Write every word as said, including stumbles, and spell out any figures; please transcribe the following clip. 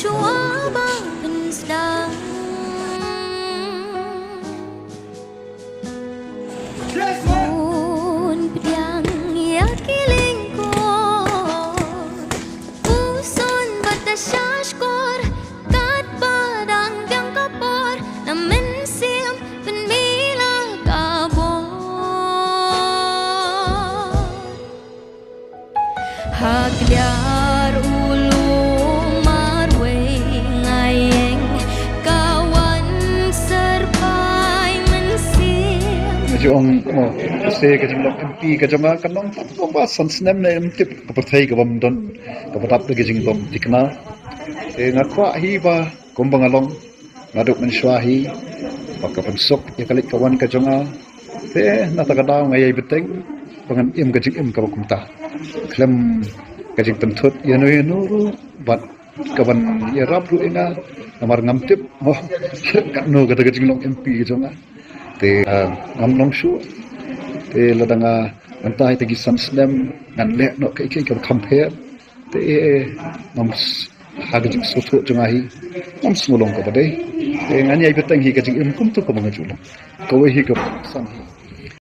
Tua ba pynsdang. Bun pdiang ïa ki lyngkor. Puson bad ta shashkor. Katba dang biang ka por. Na mynsiem pynmih la ka bor. Ha kliar u lum marwei nga ïeng ka wan syrpai mynsiem. Jong mo se ka jinglong M P ka jong nga ka nong tang kumba san snem ne em tip ka pyrthei ka bym don kaba dap da ka jinglong thikna. Te nga kwah hi ba kumba nga long nga duk mynshuwa hi ba ka pynsuk ïa ka leit ka wan ka jong nga. Te na ta ka daw nga ïai bteng ba ngan im ka jingim kaba kumta khlem ka jingpynthut ïano ïano ruh bad kaban ïarap ruh ïa nga. Namar ngam tip mo katno kata ka jinglong M P ka jong nga. Te ah, ngam long shuh. Te lada nga ngan tai te ki san snem ngan leh noh kaei kaei kaba kham pher. Te eh, ngam s- ha ka jingsngewthuh jong nga hi ngam sngewlong kaba dei. Te ngan ïai bteng hi ka jingim kumta kaba nga ju long. Kawei hi kaba san hi.